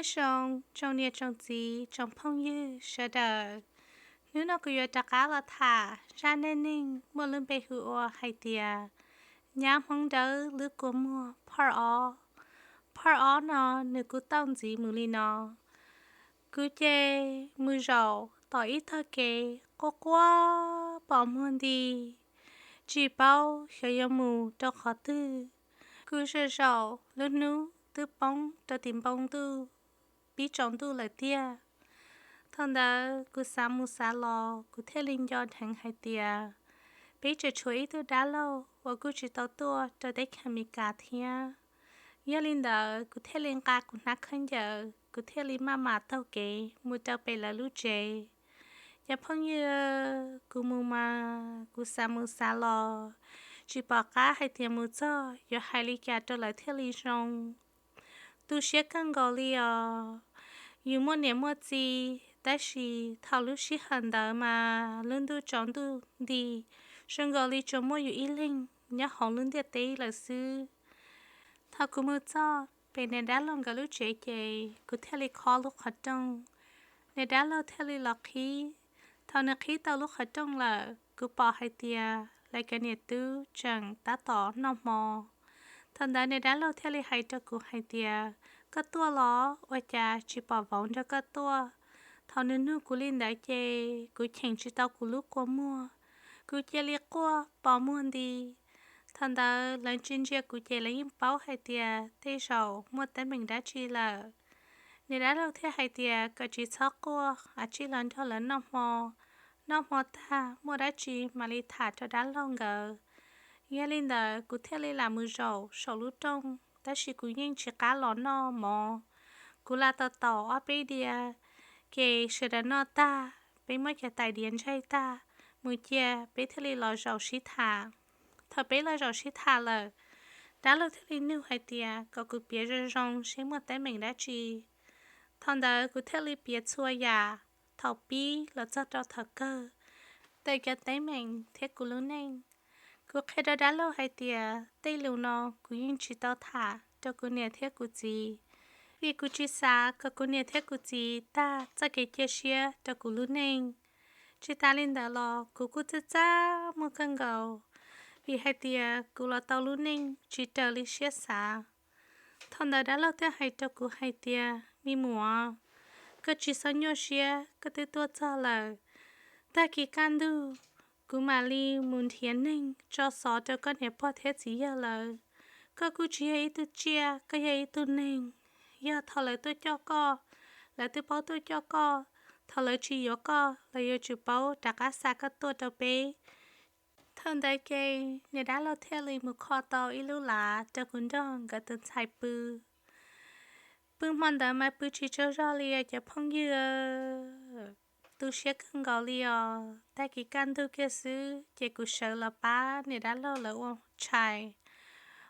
Nyob zoo tsoom niam tsoom txiv tsoom phooj ywg sawv daws, hnub no kuv yuav rov qab los tham zaj neej neeg muaj lub npe hu ua hais tias nyab Hmoob Dawb lub kua muag part ob. Part ob no nws kuj tau ntxiv mus li no. Kuv ces mus zaum tom ib tog kev quaj quaj pos muag nti, tsis paub xyov yuav mus rau qhov twg. Kuv zaum zaum lub hnub twb poob rau tim npoo ntuj, pib tsaus ntuj lawm tiag. Thaum ntawd kuv xav mus xav los kuv thiaj li nco dheev hais tias peb tseem tshuav ib tug dab laug uas kuj tsis tau tuaj rau teb chaws Amelikas thiab. Yog li ntawd kuv thiaj li nqa kuv hnab khaub ncaws, kuv thiaj li maj mam taug kev mus rau pem lawv lub tsev. Cov phooj ywg, kuv mus mas kuv xav mus xav los tsis pom qab hais tias mus txog yuav hais li cas rau lawv thiaj li zoo. Tu siab kawg nkaus li os. Yus muaj niam muaj txiv, tab sis thaum lub sij hawm ntawd mas lub ntuj tsaus ntuj nti, zoo nkaus li tsuas muaj yus ib leeg nyob hauv lub ntiaj teb lawm xwb. Thaum kuv mus txog pem niam dab laug nkawd lub tsev ces kuv thiaj li khob lub qhov rooj, niam dab laug thiaj li los qhib. Thaum nws qhib tau lub qhov rooj lawm, kuv pom hais tias lawv cov niam tub tseem tab tom noj hmo. Thaum ntawd niam dab laug thiaj li hais rau kuv hais tias, koj tuaj los ua cas tsis pom vauv nrog koj tuaj? Thaum nws nug kuv li ntawd ces kuv cheem tsis tau kuv lub kua muag, kuv cia li quaj pos muag nti. Thaum ntawd lawv ntsia ntsia kuv ces lawv yeej paub hais tias tej zaum muaj teeb meem dab tsi lawm. Niam dab laug thiaj hais tias kom tsis txhob quaj, a tsij los nrog lawv noj hmo, noj hmo tag muaj dab tsi mam li tham rau dab laug nkawd. Yog li ntawd kuv thiaj li lam mus zaum saum lub rooj, tab sis kuv yeej tsis qab los noj mov. Kuv lam tau taus ob peb diav, ces sawv daws noj tag, peb muab cov tais diav ntsaig tag mus cia, peb thiaj li los zaum sib tham. Thaum peb los zaum sib tham lawm, dab laug thiaj li nug hais tias kom kuv piav zoo zoo seb muaj teeb meem dab tsi. Thaum ntawd kuv thiaj li piav txhua yam, thaum pib los txog rau thaum kawg, ntawm cov teeb meem thiab kuv lub neej. Kuv qhia rau dab laug hais tias tej lus no kuv yeej tsis tau tham rau kuv niam thiab kuv txiv, vim kuv tsis xav kom kuv niam thiab kuv txiv tag txoj kev cia siab rau kuv lub neej. Tsis tas li ntawd los kuv kuj txaj txaj muag kawg nkaus, vim hais tias kuv los tau lub neej tsis raws li siab xav. Thaum ntawd dab laug thiaj hais rau kuv hais tias, me muam, koj tsis txhob nyuaj siab, koj twb tuaj txog lawm. Tag kis kaj ntug, kuv mam li mus nrhiav neeg tso xov rau koj niam pog thiab txiv yawg lawv. Koj kuj tsis yog ib tug tsiaj, koj yog ib tug neeg. Yog thaum lawv tuaj coj koj, lawv twb paub tuaj coj koj. Thaum lawv tsis yuav koj, lawv yuav tsum paub rov qab xa koj tuaj rau peb. Thaum ntawd ces niam dab laug thiaj li mus kho tau ib lub lav rau kuv nrog nkawd tus ntxhais pw. Pw hmo ntawd mas pw tsis tsaug zog li os cov phooj ywg, tu siab kawg nkaus li os. Tag kis kaj ntug kiag xwb ces kuv sawv los pab niam dab laug lawv ua tshais.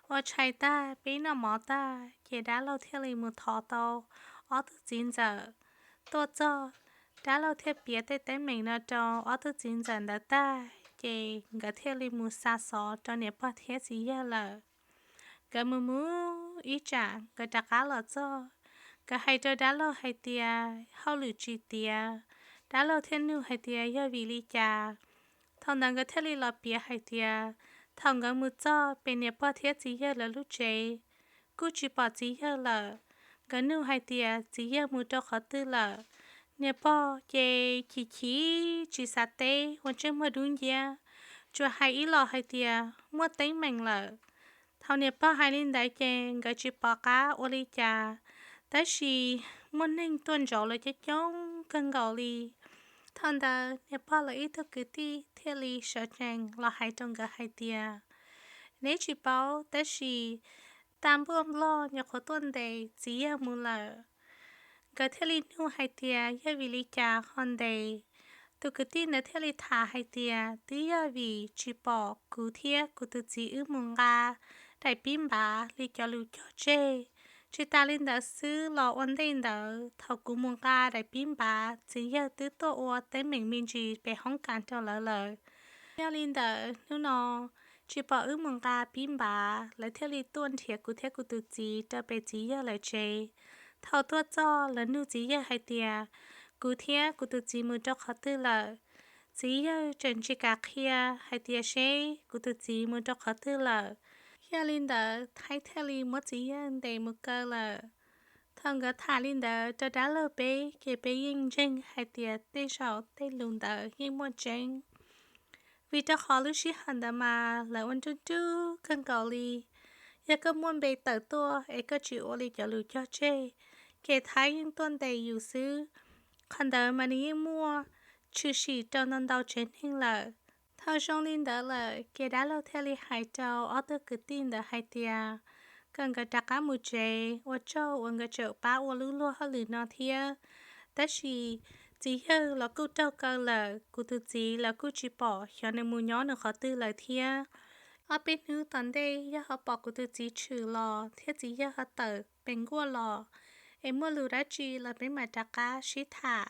Ua tshais tag peb noj mov tag ces dab laug thiaj li mus thov tau ob tug txiv ntxawm tuaj txog. Dab laug thiaj piav tej teeb meem no rau ob tug txiv ntxawm ntawd tag ces nkawd thiaj li mus xa xov rau niam pog thiab txiv yawg lawm. Nkawd mus mus ib tsam nkawd rov qab los txog, nkawd hais rau dab laug hais tias hauj lwm tsis tiav. Dab laug thiaj nug hais tias yog vim li cas. Thaum ntawd nkawd thiaj li los piav hais tias thaum nkawd mus txog pem niam pog thiab txiv yawg lawv lub tsev, kuj tsis pom txiv yawg lawm. Nkawd nug hais tias txiv yawg mus rau qhov twg lawm. Niam pog ces chim chim tsis xav teb, ua ntsej muag dub nciab, tsuas hais ib los hais tias muaj teeb meem lawm. Thaum niam pog hais li ntawd ces nkawd tsis pom qab ua li cas, tab sis muaj neeg tuaj ntsauv lawv coob coob kawg nkaus li. Thaum ntawd niam pog lawv ib tug kwv tij thiaj li sawv tsees los hais rau nkawd hais tias, neb tsis paub tab sis tag npuaj nplog nyuam qhuav tuaj ntes txiv yawg mus lawm. Nkawd thiaj li nug hais tias yog vim li cas ho ntes. Tus kwv tij ntawd thiaj li tham hais tias twb yog vim tsis pom kuv thiab kuv tus txiv wb mus nqa daim pib npav li cov lus cog tseg. Tsis tas li ntawd xwb los ua ntej ntawd thaum kuv mus nqa daim pib npav, txiv yawg twb tuaj ua teeb meem me ntsis pem hoob kas rau lawv lawm. Yog li ntawd hnub no tsis pom wb mus nqa pib npav, lawv thiaj li tuaj nrhiav kuv thiab kuv tus txiv rau pem txiv yawg lawv tsev. Thaum tuaj txog lawv nug txiv yawg hais tias, kuv thiab kuv tus txiv mus rau qhov twg lawm? Txiv yawg tseem tsis kam qhia hais tias seb kuv tus txiv mus rau qhov twg lawm. Yog li ntawd Thaib thiaj li muab txiv yawg ntes mus kaw lawm. Thaum nkawd tham li ntawd rau dab laug peb ces peb yeej ntseeg hais tias tej zaum tej lus ntawd yeej muaj tseeb. Vim rau qhov lub sij hawm ntawd mas lawv ua nruj nruj kawg nkaus li. Yog koj muaj npe tawm tuaj es koj tsis ua li cov lus cog tseg, ces Thaib yeej tuaj ntes yus xwb. Qhov ntawd mas nws yeej muaj tshwm sim rau ntau ntau tsev neeg lawm. Thaum zoo li ntawd lawm ces dab laug thiaj li hais rau ob tug kwv tij ntawd hais tias kom nkawd rov qab mus tsev, ua tsaug uas nkawd tseem pab ua lub luag hauj lwm no thiab. Tab sis txiv yawg los kuj raug kaw lawm, kuv tus txiv los kuj tsis pom xyov nws mus nyob nws qhov twg lawm thiab. Ob peb hnub tom ntej yog ho pom kuv tus txiv tshwm los thiab txiv yawg ho tawm pes nkuaj los, es muaj lus dab tsi los peb mam rov qab sib tham.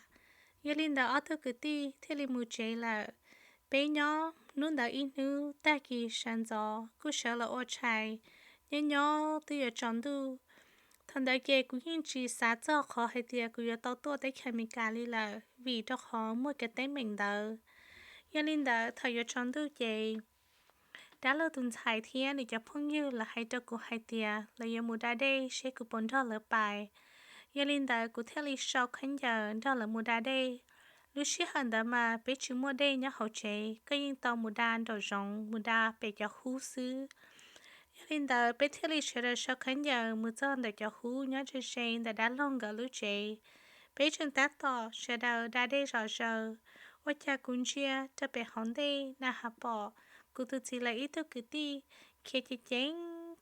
Yog li ntawd ob tug kwv tij thiaj li mus tsev lawm. Peb nyob hnub ntawd ib hnub, tag kis sawv ntxov kuj sawv los ua tshais, nyob nyob twb yuav tsaus ntuj. Thaum ntawd ces kuv yeej tsis xav txog qhov hais tias kuv yuav tau tuaj teb chaws Amelikas li lawm, vim rau qhov muaj kev teeb meem ntawd. Yog li ntawd thaum yuav tsaus ntuj ces dab laug tus ntxhais thiab nws cov phooj ywg lawv hais rau kuv hais tias lawv yuav mus da dej seb kuv puas nrog lawv pais. Yog li ntawd kuv thiaj li sau khaub ncaws nrog lawv mus da dej. Lub sij hawm ntawd mas peb tsis muaj dej nyob hauv tsev, koj yeej tau mus da nraum zoov, mus da pem cov hub xwb. Yog li ntawd peb thiaj li sawv daws sau khaub ncaws mus txog ntawm cov hub nyob ze ze ntawm dab laug nkawd lub tsev. Peb tseem tab tom sawv daws da dej zom zaws, ua cas kuv ntsia rau pem hauv ntej na has pom kuv tus txiv lawv ib tug kwv tij khiav ceev ceev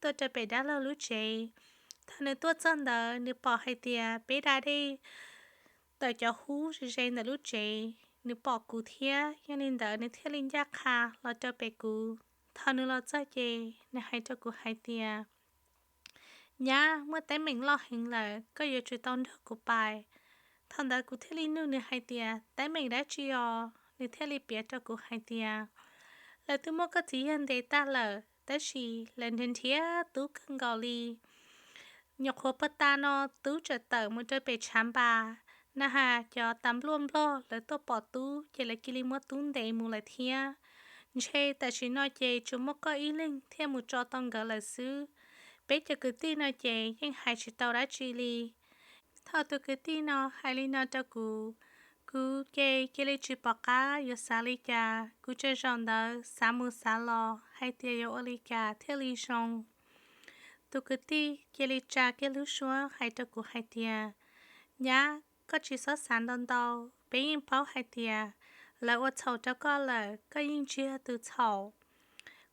tuaj rau pem dab laug lub tsev. Thaum nws tuaj txog ntawd nws pom hais tias peb da dej ntawm cov hub ze ze ntawm lub tsev, nws pom kuv thiab, yog li ntawd nws thiaj li ncaj qha los rau pem kuv. Thaum nws los txog ces nws hais rau kuv hais tias, nyab, muaj teeb meem loj heev lawm, koj yuav tsum tau nrog kuv pais. Thaum ntawd kuv thiaj li nug nws hais tias teeb meem dab tsi os? Nws thiaj li piav rau kuv hais tias, lawv twb muab koj txiv yawg ntes tag lawm, tab sis lawv nrhiav nrhiav tub kawg nkaus li. Nyuam qhuav pag tas no tub tseem tawm mus rau pem tshav npas, na has cov tas npluaj nplog lawv tuaj pom tub ces lawv cia li muab tub ntes mus lawm thiab. Ntshe tam sim no ces tsuas muaj koj ib leeg thiaj mus tso tau nkawd lawm xwb. Peb cov kwv tij no ces yeej hais tsis tau dab tsi li. Thaum tus kwv tij no hais li no rau kuv, kuv ces cia li tsis pom qab yuav xav li cas. Kuv tseem zaum ntawd xav mus xav los hais tias yuav ua li cas thiaj li zoo. Tus kwv tij cia li tsa kiag lub suab hais rau kuv hais tias, nyab, koj tsis txhob xav ntau ntau, peb yeej paub hais tias lawv ua txhaum rau koj lawm, koj yeej tsis yog tus txhaum.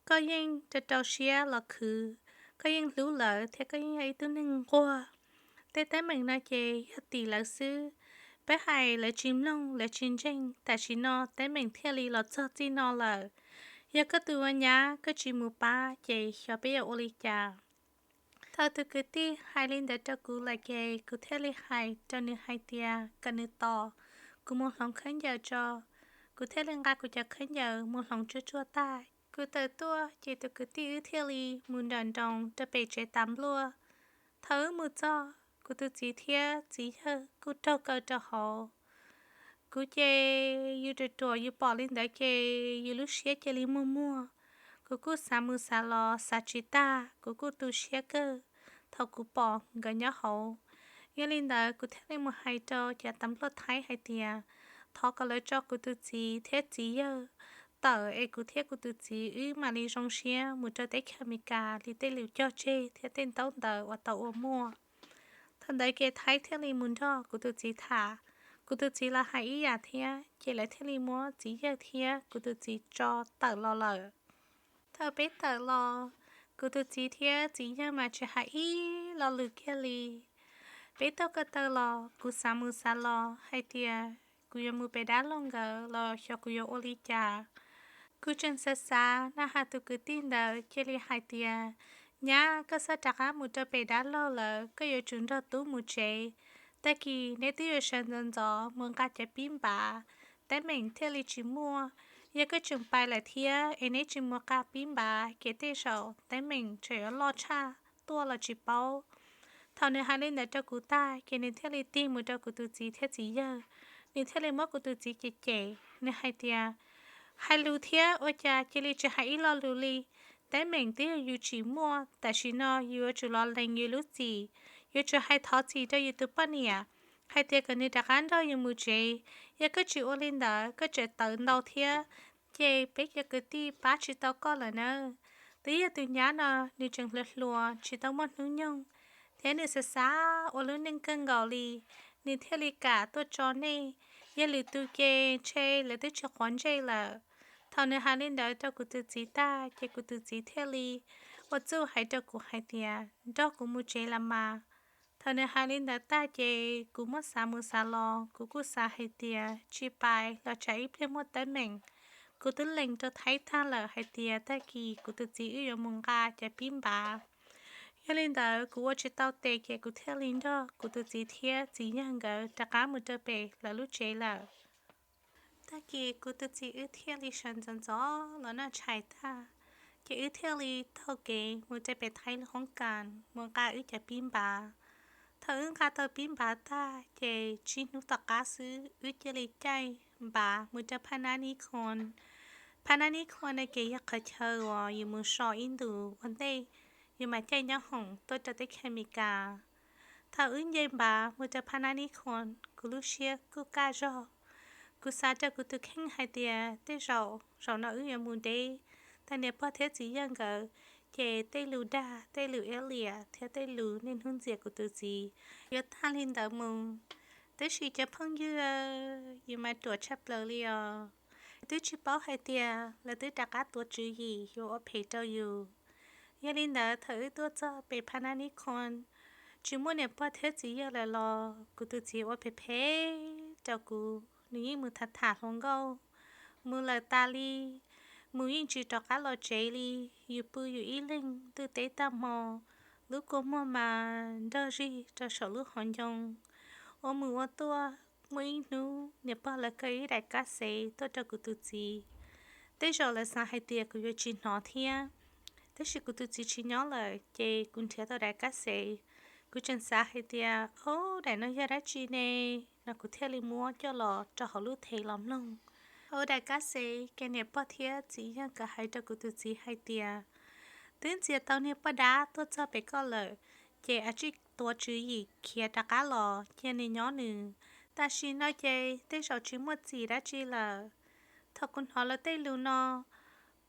Koj yeej rau rau siab los khwv, koj yeej hlub lawv thiab koj yeej yog ib tug neeg nquag. Tej teeb meem no ces yog tim lawv xwb, peb hais lawv tsis mloog lawv tsis ntseeg, tam sim no teeb meem thiaj li los txog txij no lawm. Yog koj tus ua nyab koj tsis mus pab ces xyov peb yuav ua li cas. Thaum tus kwv tij hais li ntawd rau kuv lawm ces kuv thiaj li hais rau nws hais tias kom nws tos kuv mus hloov khaub ncaws tso. Kuv thiaj li nqa kuv cov khaub ncaws mus hloov tsuag tsuag tag. Kuv tawm tuaj ces tus kwv tij wb thiaj li mus nram nroos rau pem tsev tas npluaj. Thaum wb mus txog, kuv tus txiv thiab txiv yawg kuj raug kaw rau hauv. Kuv ces yus ruam ruam yus pom li ntawd ces yus lub siab cia li muag muag. Kuv kuj xav mus xav los xav tsis tag, kuv kuj tu siab kawg thaum kuv pom nkawd nyob hauv. Yog li ntawd kuv thiaj li mus hais rau cov tas npluaj Thaib hais tias thov kom lawv tso kuv tus txiv thiab txiv yawg tawm es kuv thiab kuv tus txiv wb mam li zoo siab mus rau teb chaws Amelikas li tej lus cog tseg thiab tej ntaub ntawv uas tau ua muaj. Thaum ntawd ces Thaib thiaj li mus nrog kuv tus txiv tham. Kuv tus txiv los hais ib yam thiab, ces lawv thiaj li muab txiv yawg thiab kuv tus txiv tso tawm los lawm. Thaum peb tawm los, kuv tus txiv thiab txiv yawg mas tsis hais ib lo lus kiag li. Peb taug ko taw los, kuv xav mus xav los hais tias kuv yuav mus pem dab laug nkawd los xyov kuv yuav ua li cas. Kuv tseem xav xav na has tus kwv tij ntawd cia li hais tias, nyab, koj txhob rov qab mus rau pem dab laug lawm, koj yuav tsum nrog tub mus tsev. Tag kis neb twb yuav sawv ntxov ntxov mus nqa cov pib npav, teeb meem thiaj li tsis muaj. Yog koj tseem pais lawm thiab es neb tsis mus nqa pib npav ces tej zaum teeb meem tseem yuav loj tshaj tuaj los tsis paub. Thaum nws hais li ntawd rau kuv tag ces nws thiaj li tig mus rau kuv tus txiv thiab txiv yawg. Nws thiaj li muab kuv tus txiv cem cem, nws hais tias, hais lus thiab ua cas cia li tsis hais ib lo lus li. Teeb meem twb yog yus tsim muaj, tam sim no yus yuav tsum los lees yus lub txim, yuav tsum hais thov txim rau yus tus poj niam hais tias kom nws rov qab nrog yus mus tsev. Yog koj tsis ua li ntawd koj tseem tawv ntau thiab, ces peb cov kwv tij pab tsis tau koj lawm nawb. Twb yog tus nyab no nws tseem hluas hluas tsis tau muaj hnub nyoog, thiab nws xav xav ua lub neej kawg nkaus li, nws thiaj li kam tuaj tso nej. Yog lwm tus ces ntshe lawv twb tsis quav ntsej lawm. Thaum nws hais li ntawd rau kuv tus txiv tag ces kuv tus txiv thiaj li ua txuj hais rau kuv hais tias, nrog kuv mus tsev los mas. Thaum nws hais li ntawd tag ces kuv muab xav mus xav los kuv kuj xav hais tias tsis pais los tsam ib pliag muaj teeb meem. Kuv twb lees rau Thaib tag lawm hais tias tag kis kuv tus txiv wb yuav mus nqa cov pib npav. Yog li ntawd kuv ua tsis tau tes ces kuv thiaj li nrog kuv tus txiv thiab txiv yawg nkawd rov qab mus rau pem lawv lub tsev lawm. Tag kis kuv tus txiv wb thiaj li sawv ntxov ntxov los noj tshais tag, ces wb thiaj li taug kev mus rau pem Thaib lub hoob kas mus nqa wb cov pib npav. Thaum wb nqa tau pib npav tag ces tsib hnub tom qab xwb wb cia li caij npav mus rau Phaj Nab Nib Khoos. Phaj Nab Nib Khoos no ces yog qhov chaw uas yus mus so ib ntus ua ntej yus mam caij nyob hoom tuaj rau teb chaws Amelikas. Thaum wb nce npav mus rau Phaj Nab Nib Khoos kuv lub siab kuj kaj zog. Kuv xav rau kuv tus kheej hais tias tej zaum zaum no wb yuav mus deb tag, niam pog thiab txiv yawg nkawd, ces tej lus dag, tej lus iab liam thiab tej lus niaj hnub ntxias kuv tus txiv yuav tag li ntawd mus. Tab sis cov phooj ywg, yus mas ruam tshaj plaws li os. Twb tsis paub hais tias lawv twb rov qab tuav tswv yim yuav ua phem rau yus. Yog li ntawd thaum wb tuaj txog pem Phaj Nab Nib Khoos, tsis muaj niam pog thiab txiv yawg lawm los kuv tus txiv ua phem phem rau kuv, nws yeej mus tham tham hluas nkauj, mus lawm tas li, mus yeej tsis rov qab los tsev li. Yus pw yus ib leeg ntuj teb tag hmo, lub kua muag mas nrog zig rau saum lub hauv ncoo. Ua mus ua tuaj, muaj ib hnub niam pog lawv kaw ib daim kab xev tuaj rau kuv tus txiv. Tej zaum lawv xav hais tias kuv yuav tsis hnov thiab, tab sis kuv tus txiv tsis nyob lawm ces kuv nrhiav tau daim kab xev. Kuv tseem xav hais tias, o, daim no yog dab tsi ne? No kuv thiaj li muab coj los rau hauv lub thev los mloog. Hauv daim kab xev ces niam pog thiab txiv yawg nkawd hais rau kuv tus txiv hais tias, twb ntxias tau niag poj dab tuaj txog pem koj lawm, ces a tsij tuav tswv yim khiav rov qab los cia nws nyob nws. Tam sim no ces tej zaum tsis muaj txim dab tsi lawm. Thaum kuv hnov lawv tej lus no,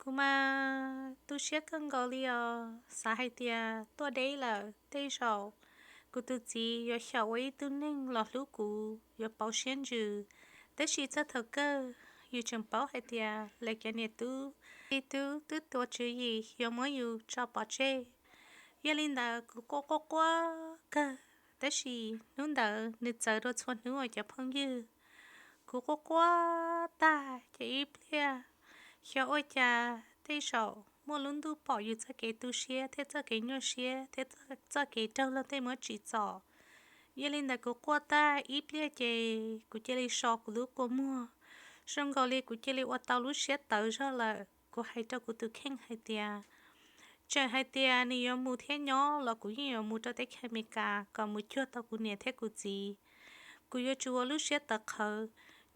kuv mas tu siab kawg nkaus li os. Xav hais tias tuaj deb lawm tej zaum kuv tus txiv yuav xyaum ua ib tug neeg los hlub kuv, yuav pauv siab ntsws. Tab sis txog thaum kawg yus tseem paub hais tias lawv cov niam tub txiv tub twb tuav tswv yim yuav muab yus tso pov tseg. Yog li ntawd kuv quaj quaj quaj kawg, tab sis hnub ntawd nws txawv dua txhua hnub uas cov phooj ywg. Kuv quaj quaj tag ces ib pliag xyov ua cas tej zaum muaj lub ntuj pom yus txoj kev tu siab thiab txoj kev nyuaj siab thiab txoj kev raug luag tej muab tsim txom. Yog li ntawd kuv quaj tag ib pliag ces kuv cia li so kuv lub kua muag, zoo nkaus li kuv cia li ua tau lub siab tawv zog lawm. Kuv hais rau kuv tus kheej hais tias, tseem hais tias nws yuav mus thiab nyob los kuv yeej yuav mus rau teb chaws Amelikas kom mus cuag tau kuv niam thiab kuv txiv. Kuv yuav tsum ua lub siab tawv qhawv,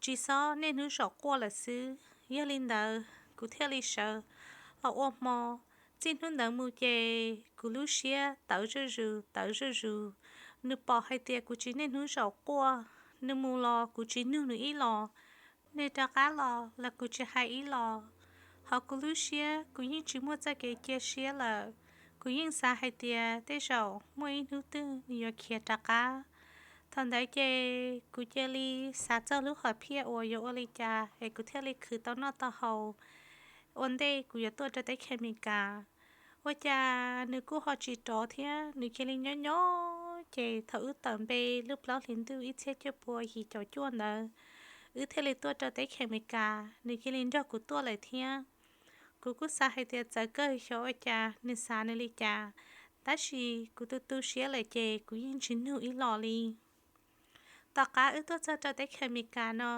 tsis xob niaj hnub zaum quaj lawm xwb. Yog li ntawd kuv thiaj li sawv los ua hmo. Txij hnub ntawd mus ces kuv lub siab tawv zuj zus tawv zuj zus. Nws pom hais tias kuv tsis niaj hnub zaum quaj, nws mus los kuv tsis nug nws ib los, nws rov qab los los kuv tsis hais ib los. Hos kuv lub siab kuv yeej tsis muaj txoj kev cia siab lawm. Kuv yeej xav hais tias tej zaum muaj ib hnub twg nws yuav khiav rov qab. Thaum ntawd ces kuv cia li xav txog lub hom phiaj uas yuav ua li cas es kuv thiaj li khwv tau noj tau haus ua ntej kuv yuav tuaj rau teb chaws Amelikas. Ua cas nws kuj ho tsis rov thiab, nws cia li nyob nyob ces thaum wb tawm npe lub plaub hlis ntuj ib txhiab cuaj pua yim caum cuaj ntawd, wb thiaj li tuaj rau teb chaws Amelikas, nws cia li nrog kuv tuaj lawm thiab. Kuv kuj xav hais tias txawv kawg xyov ua cas nws xav nws li cas, tab sis kuv tu tu siab lawm ces kuv yeej tsis nug ib los li. Tom qab wb tuaj txog rau teb chaws Amelikas no,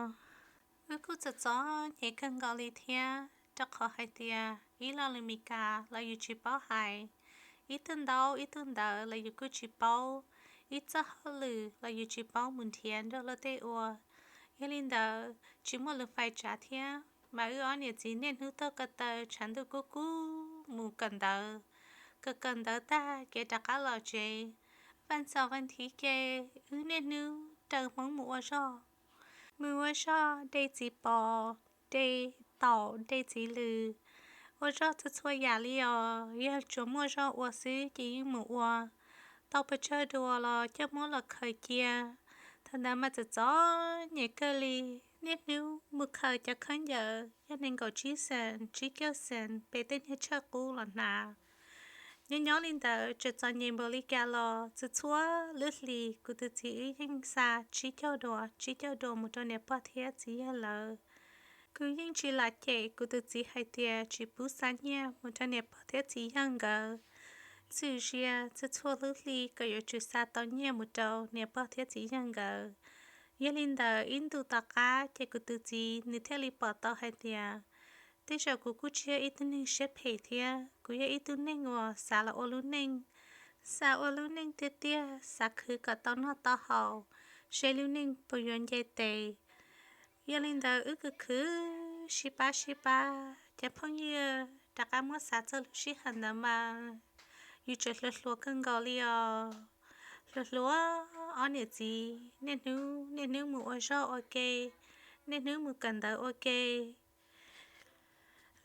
wb kuj txom txom nyem kawg nkaus li thiab, rau qhov hais tias ib lo lus Amelikas los yus tsis paub hais, ib tug ntaub ib tug ntawv los yus kuj tsis paub, ib txoj hauj lwm los yus tsis paub mus nrhiav nrog luag tej ua. Yog li ntawd tsis muaj lus fais tsav thiab, mas wb ob niam txiv niaj hnub tuaj ko taw tshav ntuj kub kub mus kawm ntawv. Kawm kawm ntawv tag kev rov qab los tsev, vaj txaus vaj thiv ces wb niaj hnub raws Hmoob mus ua zog. Mus ua zog de txiv pos, de taum, de txiv lws, ua zog txhua txhua yam li os. Yog tsuas muaj zog ua xwb ces yeej mus ua. Tau pes tsawg dua los coj muab los khaws cia. Thaum ntawd mas txom txom nyem kawg li, niaj hnub mus khaws cov khaub ncaws yog nees nkaum tsib xees, tsib caug xees, pem tej niag tshawj qub los hnav. Nyob nyob li ntawd tseem txom nyem npaum li cas los txhua txhua lub hlis kuv tus txiv wb yeej xa tsib caug dua, tsib caug dua mus rau niam pog thiab txiv yawg lawv. Kuv yeej tsis lam cem kuv tus txiv hais tias tsis pub xa nyiaj mus rau niam pog thiab txiv yawg nkawd. Txwm zias txhua txhua lub hli kom yuav tsum xa tau nyiaj mus rau niam pog thiab txiv yawg nkawd. Yog li ntawd ib ntus tom qab ces kuv tus txiv nws thiaj li pom tau hais tias tej zaum kuv kuj tsis yog ib tug neeg siab phem thiab, kuv yog ib tug neeg uas xav los ua lub neej, xav ua lub neej tiag tiag, xav khwv kom tau noj tau haus, seb lub neej puas yuav nce tes. Yog li ntawd wb khwv khwv sib pab sib pab, cov phooj ywg rov qab muab xav txog lub sij hawm ntawd mas yus tseem hluas hluas kawg nkaus li os. Hluas hluas, ob niam txiv niaj hnub niaj hnub mus ua zog ua ke, niaj hnub mus kawm ntawv ua ke,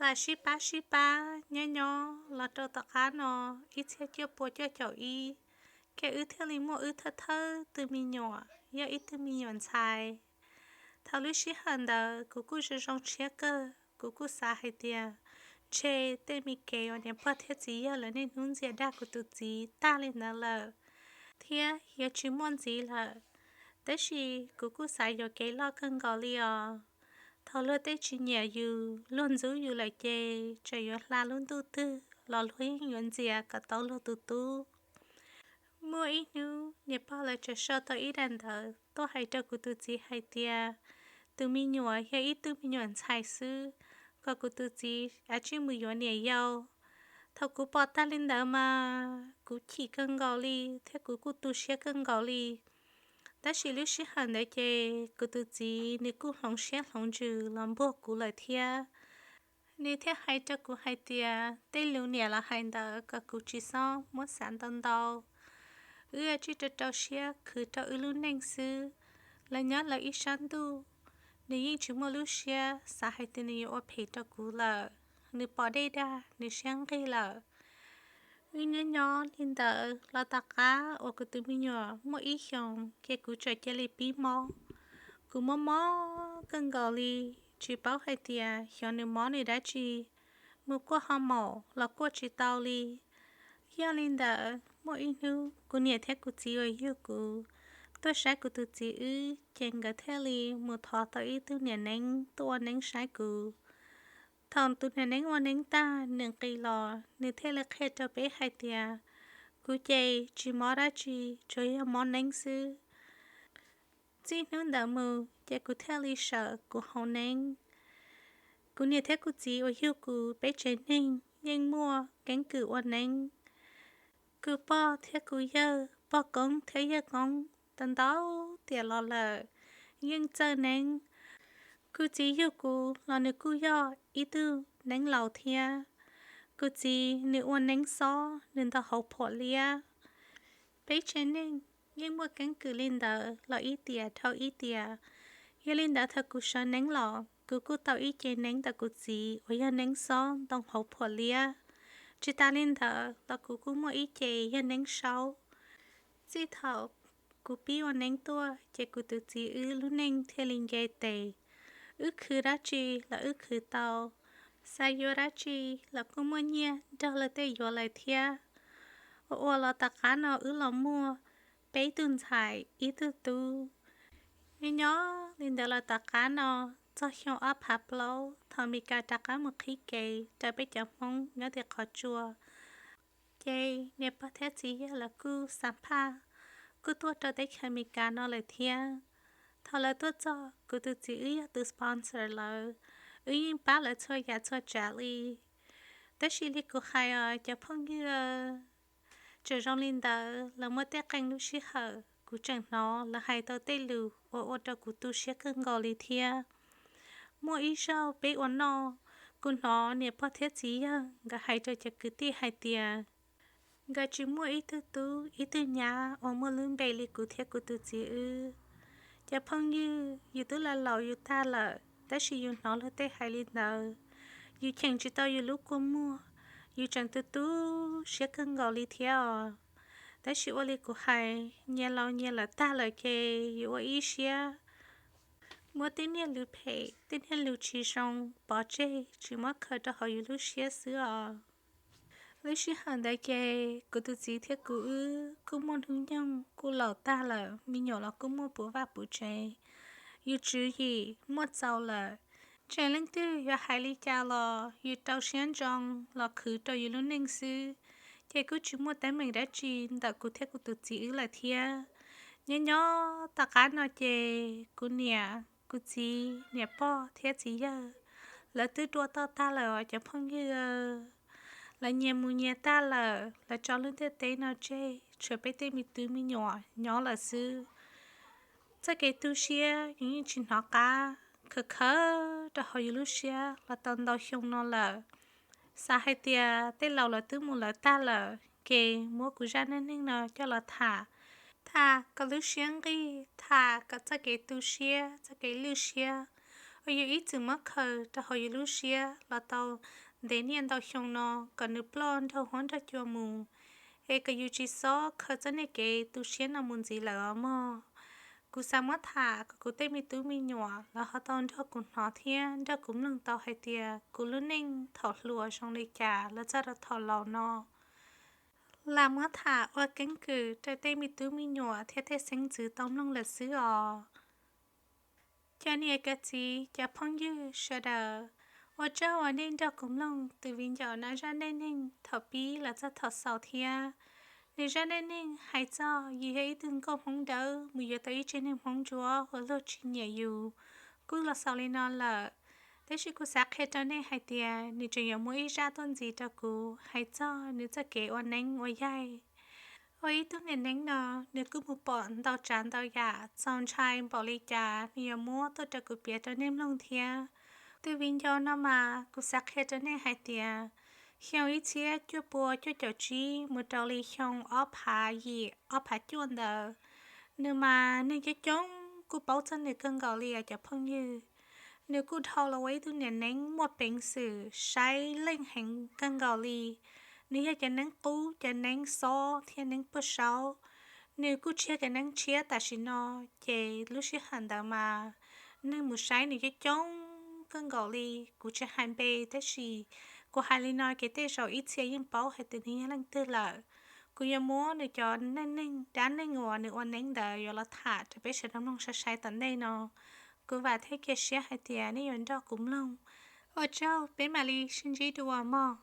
lam sib pab sib pab nyob nyob los rau tom qab no ib txhiab cuaj pua cuaj caum ib, ces wb thiaj li muaj wb thawj thawj tug me nyuam, yog ib tug me nyuam ntxhais. Thaum lub sij hawm ntawd kuv kuj zoo zoo siab kawg, kuv kuj xav hais tias ntshe tej me kev uas niam pog thiab txiv yawg lawv niaj hnub ntxias dag kuv tus txiv tag li ntawd lawm, thiab yuav tsis muaj ntxiv lawm. Tab sis kuv kuj xav yuav kev loj kawg nkaus li os. Thaum luag tej tsis nyiam yus, luag ntxub yus lawm ces tseem yuav hla lub ntuj twg los luag yeej yuav ntxias kom tau luag tus tub. Muaj ib hnub niam pog lawv tseem sau tau ib daim ntawv tuaj hais rau kuv tus txiv hais tias tus me nyuam yog ib tug me nyuam ntxhais xwb, kom kuv tus txiv ua tsij mus yuav niam yau. Thaum kuv pom tag li ntawd mas kuv chim kawg nkaus li thiab kuv kuj tu siab kawg nkaus li. Tab sis lub sij hawm ntawd ces kuv tus txiv nws kuj hloov siab hloov ntsws los npuag kuv lawm thiab. Nws thiaj hais rau kuv hais tias tej lus niam los hais ntawd kom kuv tsis txhob muab xav ntau ntau. Wb ua tsij rau rau siab khwv rau wb lub neej xwb. Lawv nyob lawv ib sab ntuj, nws yeej tsis muaj lub siab xav hais tias nws yuav ua phem rau kuv lawm. Nws pom dej dag nws siab nqig lawm. Wb nyob nyob li ntawd los tom qab uas kuv tus me nyuam muaj ib xyoos ces kuv txawm cia li pib mob. Kuv mob mob kawg nkaus li, tsis paub hais tias xyov nws mob nws dab tsi, mus kuaj ho maum los kuaj tsis tau li. Yog li ntawd muaj ib hnub kuv niam thiab kuv txiv uas yug kuv tuaj saib kuv tus txiv wb ces nkawd thiaj li mus thov tau ib tug niam neeb tuaj ua neeb saib kuv. Thaum tus niam neeb ua neeb tag nws nqis los nws thiaj li qhia rau peb hais tias kuv ces tsis mob dab tsi, tsuas yog mob neeb xwb. Txij hnub ntawd mus ces kuv thiaj li sawv kuv haus neeb. Kuv niam thiab kuv txiv uas yug kuv peb tsev neeg yeej muaj keeb kwm ua neeb. Kuv pog thiab kuv yawg, pog koob thiab yawg koob, tau ntau tiam los lawm yeej txawj neeb. Kuv txiv yug kuv los nws kuj yog ib tug neeb laus thiab. Kuv txiv nws ua neeb xob nws ntau hauv phuam liab. Peb tsev neeg yeej muaj keeb kwm li ntawd los ib tiam dhau ib tiam. Yog li ntawd thaum kuv sawv neeb los kuv kuj tau ib ce neeb ntawm kuv txiv uas yog neeb xob ntoo hauv phuam liab. Tsis tas li ntawd los kuv kuj muaj ib ce yog neeb saub. Txij thaum kuv pib ua neeb tuaj ces kuv tus txiv wb lub neej thiaj li nce tes. Wb khwv dab tsi los wb khwv tau, xav yuav dab tsi los kuj muaj nyiaj nrog luag tej yuav lawm thiab. Ua ua los tom qab no wb los muaj peb tug ntxhais ib tug tub. Nyob nyob li ntawd los tom qab no, txog xyoo ob phav plaub thaum Mes Kas rov qab mus qhib kev rau peb cov Hmoob nyob tim qhov tsua, ces niam pog thiab txiv yawg lawv kuj xam phaj, kuj tuaj rau teb chaws Mes Kas no lawm thiab. Thaum lawv tuaj txog kuv tus txiv wb yog tus sponsor lawv, wb yeej pab lawv txhua yam txhua tsav li. Tab sis li kuv hais os cov phooj ywg, Tseem zoo li ntawd los muaj tej qee lub sij hawm kuv tseem hnov lawv hais tau tej lus uas ua rau kuv tu siab kawg nkaus li thiab. Muaj ib zaug peb ua noj, kuv hnov niam pog thiab txiv yawg nkawd hais rau cov kwv tij hais tias nkawd tsis muaj ib tug tub ib tug nyab uas muaj lub npe li kuv thiab kuv tus txiv wb. Cov phooj ywg, yus twb los laus yus tag lawm, tab sis yus hnov luag tej hais li ntawd, yus cheem tsis tau yus lub kua muag, yus tseem tu tu siab kawg nkaus li thiab os. Tab sis ua li kuv hais, nyias laus nyias lawm tag lawm ces yus ua ib siab muab tej niag lus phem, tej niag lus tsis zoo pov tseg, tsis muab khaws rau hauv yus lub siab xwb os. Lub sij hawm ntawd ces kuv tus txiv thiab kuv wb kuj muaj hnub nyoog kuj laus tag lawm, me nyuam los kuj muaj puv vaj puv tsev, yus tswv yim muaj txaus lawm. Tseem leej twg yuav hais li cas los yus rau siab ntso los khwv rau yus lub neej xwb, ces kuj tsis muaj teeb meem dab tsi ntawm kuv thiab kuv tus txiv wb lawm thiab. Nyob nyob tom qab no ces kuv niam, kuv txiv, niam pog thiab txiv yawg, lawv twb dua toj tag lawm os cov phooj ywg. Lawv nyias mus nyias tag lawm, lawv tso lub ntiaj teb no tseg, tshuav peb tej me tub me nyuam nyob lawm xwb. Txoj kev tu siab yus yeej tsis hnov qab, khawv khawv rau hauv yus lub siab los tau ntau xyoo no lawm. Xav hais tias tej laus lawv twb mus lawv tag lawm, ces muab kuv zaj neej neeg no coj los tham, tham kom lub siab nqig, tham kom txoj kev tu siab, txoj kev lwj siab uas yus ib txwm muab khaws rau hauv yus lub siab los tau ntev niaj ntau xyoo no kom nws ploj nraug huab nraug cua mus, es kom yus tsis txhob khaws txoj niag kev tu siab no mus ntxiv lawm os mog. Kuv xav muab tham kom kuv tej me tub me nyuam lawv ho tau nrog kuv hnov thiab nrog kuv mloog tau hais tias kuv lub neej thaum hluas zoo li cas los txog rau thaum laus no. Lam muab tham ua keeb kwm rau tej me tub me nyuam thiab tej xeeb ntxwv tau mloog lawm xwb os. Cov niam cov txiv cov phooj ywg sawv daws, ua tsaug uas nej nrog kuv mloog tus viv ncaus no zaj neej neeg thaum pib los txog thaum xaus thiab. Nws zaj neej neeg hais txog yus yog ib tug nkauj Hmoob dawb mus yuav tau ib tsev neeg Hmoob ntsuab uas luag tsis nyiam yus, kuj los xaus li no lawm. Tab sis kuv xav qhia rau nej hais tias nws tseem yuav muaj ib zaj tuaj ntxiv rau kuv hais txog nws txoj kev ua neeb ua yaig. Ua ib tug niam neeb no, nws kuj mus pom ntau tsav ntau yam txaus ntshai npaum li cas nws yuav muab tuaj rau kuv piav rau nej mloog thiab. Tus viv ncaus no mas kuv xav qhia rau nej hais tias xyoo ib txhiab cuaj pua cuaj caum tsib mus rau li xyoo ob phav yim ob phav cuaj ntawd, nws mas neeg coob coob kuj paub txog nws kawg nkaus li os cov phooj ywg. Nws kuj dhau los ua ib tug niam neeb muaj peev xwm saib leej heev kawg nkaus li. Nws yog cov neeb qub cov neeb xob thiab neeb puag saub. Nws kuj tshiab cov neeb tshiab tam sim no, ces lub sij hawm ntawd mas neeg mus saib nws coob coob kawg nkaus li. Kuv tsis hais npe tab sis kuv hais li no ces tej zaum ib txhia yeej paub hais tias nws yog leej twg lawm. Kuv yuav muab nws cov neej neeg dab neeg uas nws ua neeb ntawd yuav los tham rau peb sawv daws mloog sai sai tom ntej no. Kuv vam thiab cia siab hais tias nej yuav nrog kuv mloog. Ua tsaug, peb mam li sib ntsib dua mog.